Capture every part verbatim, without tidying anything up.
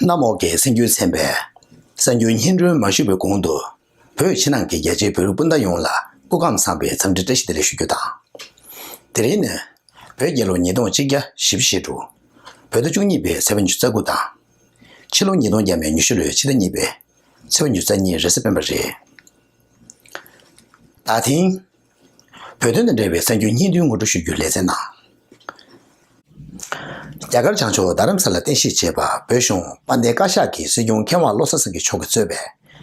གནམ་འོག་གི་གསར་འགྱུར་ཚན་པས་གསར་འགྱུར་སྙན་སྒྲོན་མ་ཞུས་པའི་གོང་དུ། བོད་ཕྱི་ནང་གི་རྒྱ་ཆེའི་བོད་རིགས་སྤུན་ཟླ་ཡོངས་ལ་སྐུ་ཁམས་བཟང་པའི་འཚམས་འདྲི་བཀྲ་ཤིས་བདེ་ལེགས་ཞུ་རྒྱུ་དང་། དེ་རིང་ནི་བོད་རྒྱལ་ལོ་ཉིས་སྟོང་གཅིག་བརྒྱ་བཞི་བཅུ་ཞེ་དྲུག་བོད་ཟླ་བཅུ་གཉིས་པའི་ཚེས་པ་ཉི་ཤུ་རྩ་དགུ་དང་། ཕྱི་ལོ་ཉིས་སྟོང་བརྒྱ་མེད་ཉི་ཤུ་ལོའི་ཕྱི་ཟླ་གཉིས་པའི་ཚེས་པ་ཉི་ཤུ་རྩ་གཉིས་རེས་གཟའ་སྤེན་པ་རེད། ད་ཐེངས། བོད་དོན་དང་འབྲེལ་བའི་གསར་འགྱུར་སྙིང་བསྡུས་ངོ་སྤྲོད་ཞུ་རྒྱུའི་ལེ་ཚན་ནང་། རྒྱ་གར་བྱང་ཕྱོགས་རྡ་རམ་ས་ལར་རྟེན་གཞི་བྱས་པ་བོད་གཞུང་དཔལ་ལྡན་བཀའ་ཤག་གི་སྲིད་སྐྱོང་མཁས་དབང་བློ་བཟང་སེང་གེ་མཆོག་གིས་གཙོས་པའི་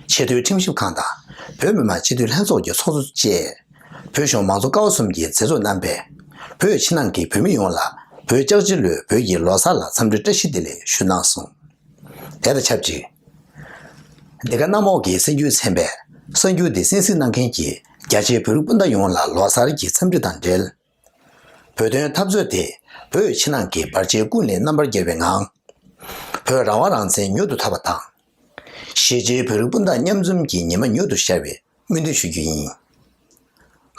ཆེས་མཐོའི་ཁྲིམས་ཞིབ་ཁང་དང་བོད་མི་མང་སྤྱི་འཐུས་ལྷན་ཚོགས་ཀྱི་ཚོགས་གཙོ་བཅས། བོད་གཞུང་མང་གཙོ་ཀ་བ་གསུམ་གྱི་མཛད་གཙོ་རྣམ་པས་བོད་ཕྱི་ནང་གི་བོད་མི་ཡོངས་ལ་བོད་ལྕགས་བྱི་ལོའི་བོད་ཀྱི་ལོ་གསར་ལ་འཚམས་འདྲི་བཀྲ་ཤིས་བདེ་ལེགས་ཞུས་གནང་སོང་། དེ་དང་ཆབས་ཅིག་འདི་ག་གནམ་འོག་གི་གསར་འགྱུར་ཚན་པས་གསར་འགྱུར་འདི་གསན་གཟིགས་གནང་མཁན་གྱི་རྒྱ་ཆེའི་བོད་རིགས་སྤུན་ཟླ་ཡོངས་ལ་ལོ་གསར་གྱི་འཚམས་འདྲི་དང་འབྲེལ། བོད་དོན་འཐབ་རྩོད་དེ་བོད་ཕྱི་ནང་གི་བར་ཆད་ཀུན་ལས་རྣམ་པར་རྒྱལ་བའི་ངང་། བོད་རང་དབང་རང་བཙན་མྱུར་དུ་ཐོབ་པ་དང་། གཞིས་བྱེས་བོད་རིགས་སྤུན་ཟླ་མཉམ་འཛོམས་ཀྱི་ཉི་མ་མྱུར་དུ་ཤར་བའི་སྨོན་འདུན་ཞུ་རྒྱུ་ཡིན།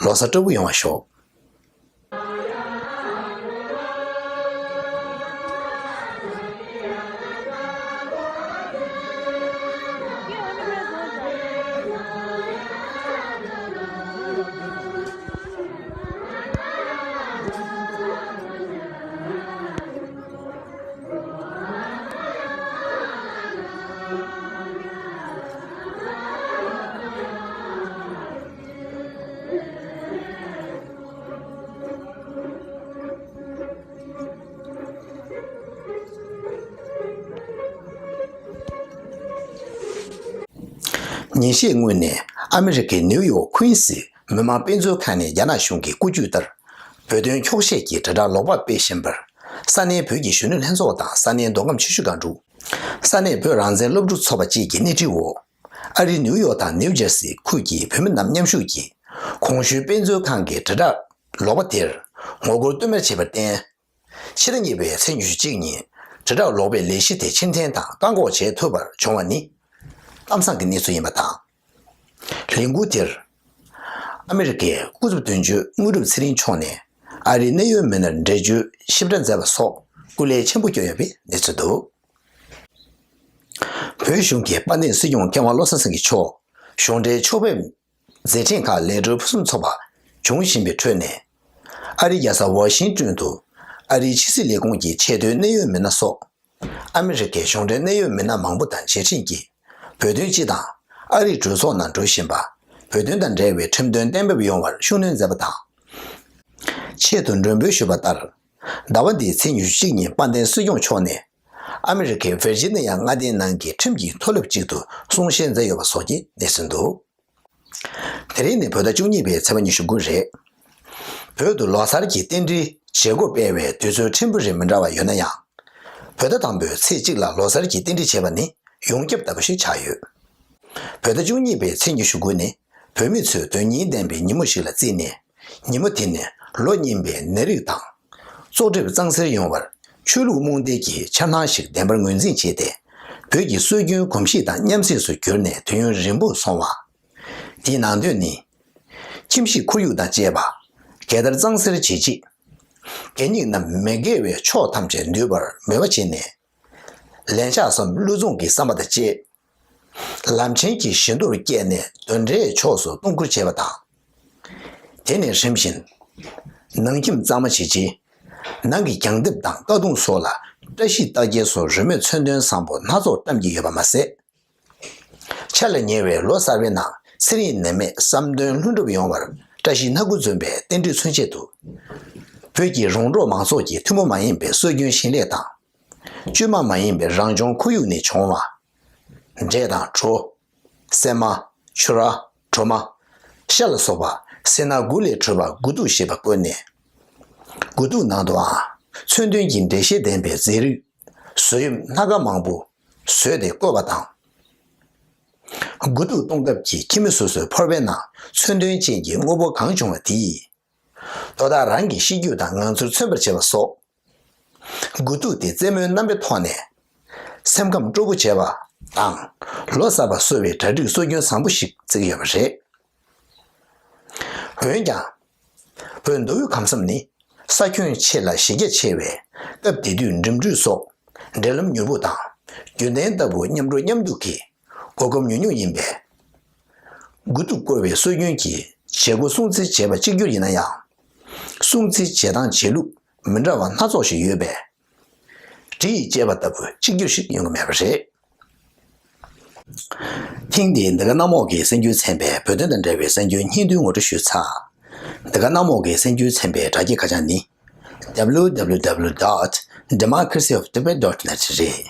ལོ་གསར་སྤྲོ་པོ་ཡོང་བ་ཤོག་ཉིན་ཤས་སྔོན་ནས་ཨ་མི་རི་ཀའི་ནིའུ་ཡོག་ཁུན་སི་མི་དམངས་དཔེ་མཛོད་ཁང་ནས་རྒྱ་ནག་གཞུང་གི་བཀོད་ཇུས་ལྟར་བོད་དོན་འཁྱོག་བཤད་ཀྱི་དྲིལ་བསྒྲགས་ལོག་པ་སྤེལ་བཞིན་པར་ས་གནས་བོད་ཀྱི་གཞོན་ནུ་ལྷན་ཚོགས་དང་ས་གནས་མདོ་ཁམས་ཆུ་བཞི་སྒང་དྲུག་ས་གནས་བོད་རང་བཙན་སློབ་ཕྲུག་ཚོགས་པ་བཅས་ཀྱི་སྣེ་ཁྲིད་འོག་ཨ་རིའི་ནིའུ་ཡོག་དང་ནིའུ་ཇར་སི་ཁུལ་གྱི་བོད་མི་རྣམས་མཉམ་ཞུགས་ཀྱིས་གོང་ཞུས་དཔེ་མཛོད་ཁང་གི་དྲིལ་བསྒྲགས་ལོག་པ་དེར་ངོ་རྒོལ་བསྟུད་མར་བྱས་པར་བརྟེན། ཕྱི་ཟླ་གཉིས་པའི་ཚེས་ཉི་ཤུ་གཅིག་ཉིན་དྲིལ་བསྒྲགས་ལོག་པའི་ལས་གཞི་དེ་ཕྱིར་འཐེན་དང་བཀག་འགོག་བྱེད་ཐུབ་པར་བྱུང་བ་ནི་གཏམ་བཟང་གི་གནས་ཚུལ་ཡིན་པ་དང་། ལས་འགུལ་དེར་ཨ་མི་རི་ཀའི་སྐུ་ཚབ་དོན་གཅོད་དངོས་གྲུབ་ཚེ་རིང་མཆོག་ནས་ཨ་རིའི་གནད་ཡོད་མི་སྣར་འགྲེལ་བརྗོད་ཞིབ་ཕྲ་མཛད་པ་སོགས་སྐུ་ལས་ཆེན་པོ་བསྐྱོན་ཡོད་པའི་གནས་ཚུལ་འདུག་བོད་གཞུང་གི་དཔལ་ལྡན་སྲིད་སྐྱོང་མཁས་དབང་བློ་བཟང་སེང་གེ་མཆོག་གཞུང་འབྲེལ་ཕྱོགས་ཕེབས་མཛད་འཕྲིན་ཁག་ལས་སྒྲོལ་ཕུན་སུམ་ཚོགས་པ་བྱུང་བཞིན་པའི་ཁྲོད་ནས། ཨ་རིའི་རྒྱལ་ས་ཝ་ཤིང་ཏོན་དུ་ཨ་རིའི་ཕྱི་སྲིད་ལས་ཁུངས་ཀྱི་ཆེས་མཐོའི་གནད་ཡོད་མི་སྣ་སོགས་ཨ་མི་རི་ཀའི་གཞུང་འབྲེལ་གནད་ཡོད་མི་སྣ་མང་པོ་དང་མཇལ་འཕྲད་ཀྱིས་བོད་དོན་སྤྱི་དང་ཨ་རིའི་གྲོས་ཚོགས་ནང་འགྲོ་བཞིན་པ་བོད་དོན་དང་འབྲེལ་བའི་ཁྲིམས་དོན་གཏན་འབེབས་ཡོང་བར་ཤུགས་སྣོན་མཛད་པ་དང་། ཆེད་དུ་མགྲོན་འབོད་ཞུས་པ་ལྟར། ཟླ་བ་འདིའི་ཚེས་ཉི་ཤུ་གཅིག་ཉིན་དཔལ་ལྡན་སྲིད་སྐྱོང་མཆོག་ནས་ཨ་མི་རི་ཀའི་ཝེར་ཇི་ནི་ཡ་མངའ་སྡེའི་ནང་གི་ཁྲིམས་ཀྱི་མཐོ་སློབ་ཅིག་ཏུ་གསུང་བཤད་མཛད་ཡོད་པ་སོགས་ཀྱི་གནས་ཚུལ་འདུག་དེ་རིང་ནི་བོད་ཟླ་བཅུ་གཉིས་པའི་ཚེས་པ་ཉི་ཤུ་དགུ་རེད། བོད་དུ་ལོ་གསར་གྱི་རྟེན་འབྲེལ་བྱེད་སྒོ་སྤེལ་བའི་དུས་ཚོད་ཕྲན་བུ་རེ་མི་འདྲ་བ་ཡོད་ན་ཡང་། བོད་ཟླ་དང་པོའི་ཚེས་གཅིག་ལ་ལོ་གསར་གྱི་རྟེན་འབྲེལ་བྱེད་པ་ནི་ཡོངས་ཁྱབ་ལྟ་བུ་ཞིག་ཆགས་ཡོད། བོད་ཟླ་བཅུ་གཉིས་པའི་ཚེས་ཉི་ཤུ་དགུ་ནི་བོད་མི་ཚོས་དོན་སྙིང་ལྡན་པའི་ཉིན་མོ་ཞིག་ལ་བརྩིས་ནས། ཉིན་མོ་དེ་ནི་ལོ་རྙིང་པའི་ནད་རིགས་དང་། བཙོག་གྲིབ་གཙང་སེལ་ཡོང་བར་ཆོས་ལུགས་རྨོངས་དད་ཀྱི་འཆར་སྣང་ཞིག་བདེན་པར་ངོས་འཛིན་བྱས་ཏེ། བོད་ཀྱི་སྲོལ་རྒྱུན་གོམས་གཤིས་དང་མཉམ་བསྲེས་སུ་གྱུར་ནས་དུས་ཡུན་རིང་པོར་སོང་བ། དེའི་ནང་དོན་ནི། ཁྱིམ་གཞིས་ཁོར་ཡུག་དང་བཅས་པ་གང་ལྟར་གཙང་སེལ་བྱེད་ཆེད། གད་སྙིགས་རྣམས་མི་དགེ་བའི་ཕྱོགས་ཐམས་ཅད་འདུལ་བར་མོས་པ་བྱས་ནས། ལན་ཆགས་སམ་བློ་བཟང་གི་བསམ་པ་དང་བཅས། ལམ་ཆེན་གྱི་བཞི་མདོར་བསྐྱལ་ནས་གདོན་འདྲེའི་ཕྱོགས་སུ་གཏོང་བཀུར་བྱས་པ་དང་། དེ་ནས་རིམ་བཞིན། ནང་ཁྱིམ་གཙང་མ་བྱེད་ཆེད། ནང་གི་གྱང་ལྡེབས་དང་ཀ་གདུང་སོགས་ལ་བཀྲ་ཤིས་རྟགས་བརྒྱད་སོགས་རོལ་མོའི་མཚོན་དོན་བཟང་པོ་སྣ་ཚོགས་བཀྲམ་གྱི་ཡོད་པ་མ་ཟད། འཆར་ལ་ཉེ་བའི་ལོ་གསར་བའི་ནང་ཚེ་རིང་ནད་མེད་བསམ་དོན་ལྷུན་གྲུབ་ཡོང་བར་བཀྲ་ཤིས་སྣ་དགུ་འཛོམས་པའི་རྟེན་འབྲེལ་མཚོན་ཆེད་དུ། བོད་ཀྱི་རོང་འབྲོག་མང་ཚོགས་ཀྱི་ཐུན་མོང་མ་ཡིན་པའི་སྲོལ་རྒྱུན་ཞིང་ལས་དང་། བཅོས་མ་མ་ཡིན་པའི་རང་བྱུང་ཁོར་ཡུག་ནས་བྱུང་བ། འབྲས་དང་གྲོ། སྲན་མ། ཆུ་ར། གྲོ་མ། ཤ་ལ་སོགས་པ་སེར་སྣ་དགུ་ལས་གྲུབ་པ་དགུ་ཐུག་ཞེས་པ་བཀོད་ནས། དགུ་ཐུག་ནང་དུའང་མཚོན་དོན་གྱི་འགྲེལ་བཤད་ལྡན་པའི་རྫས་རིགས། བཟོད་ཡོད་སྣ་ཁ་མང་པོ་བཟོས་ཏེ་བཀོད་པ་དང་། དགུ་ཐུག་གཏོང་སྐབས་ཀྱི་ཁྱིམ་མི་སོ་སོའི་ཕོར་པའི་ནང་མཚོན་དོན་ཅན་གྱི་དངོས་པོ་གང་བྱུང་བ་དེ་ཡིས། དོ་བདག་རང་གི་གཤིས་རྒྱུད་དང་ངང་ཚུལ་མཚོན་པར་བྱེད་པ་སོགས། དགུ་ཐུག་དེ་རྩེད་མོའི་རྣམ་པའི་ཐོག་ནས། སེམས་ཁམས་སྤྲོ་པོ་བྱེད་པ། དང་། ལོ་གསར་པ་གསོལ་བའི་གྲ་སྒྲིག་སྲོལ་རྒྱུན་བཟང་པོ་ཞིག་བརྩི་གི་ཡོད་པ་རེད། འོན་ཀྱང་། བོད་མདོ་དབུས་ཁམས་གསུམ་ནི་ས་ཁྱོན་ཆེ་ལ་གཞི་རྒྱ་ཆེ་བས། སྐབས་དེ་དུས་འགྲིམ་འགྲུལ་སོགས་འབྲེལ་ལམ་མྱུར་པོ་དང་རྒྱུན་ལྡན་ལྟ་བུ་མཉམ་འགྲོ་མཉམ་འདུག་གི་གོ་སྐབས་ཉུང་ཉུང་ཡིན་པས། དགུ་ཐུག་བསྐོར་བའི་སྲོལ་རྒྱུན་གྱི་བྱེད་སྒོ་སྲུང་བརྩི་བྱེད་པ་གཅིག་གྱུར་ཡིན་ན་ཡང་། སྲུང་བརྩི་བྱེད་སྟངས་བྱེད་ལུགས་མི་འདྲ་བ་སྣ་ཚོགས་ཤིག་ཡོད་པས། གྲི་ཡིས་བཅད་པ་ལྟ་བུ་གཅིག་གྱུར་ཞིག་ཡོང་གི་མེད་པ་རེད། ཐེངས་འདིའི་འདི་ག་གནམ་འོག་གི་གསར་འགྱུར་ཚན་པའི་བོད་དོན་དང་འབྲེལ་བའི་གསར་འགྱུར་སྙིང་བསྡུས་ངོ་སྤྲོད་ཞུས་ཚར། འདི་ག་གནམ་འོག་གི་གསར་འགྱུར་ཚན་པའི་དྲ་རྒྱའི་ཁ་བྱང་ནི། W W W dot democracy of tibet dot net རེད།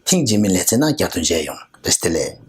ཐེངས་རྗེས་མའི་ལེ་ཚན་ནང་བསྐྱར་དུ་མཇལ་ཡོང་། བཀྲ་ཤིས་བདེ་ལེགས།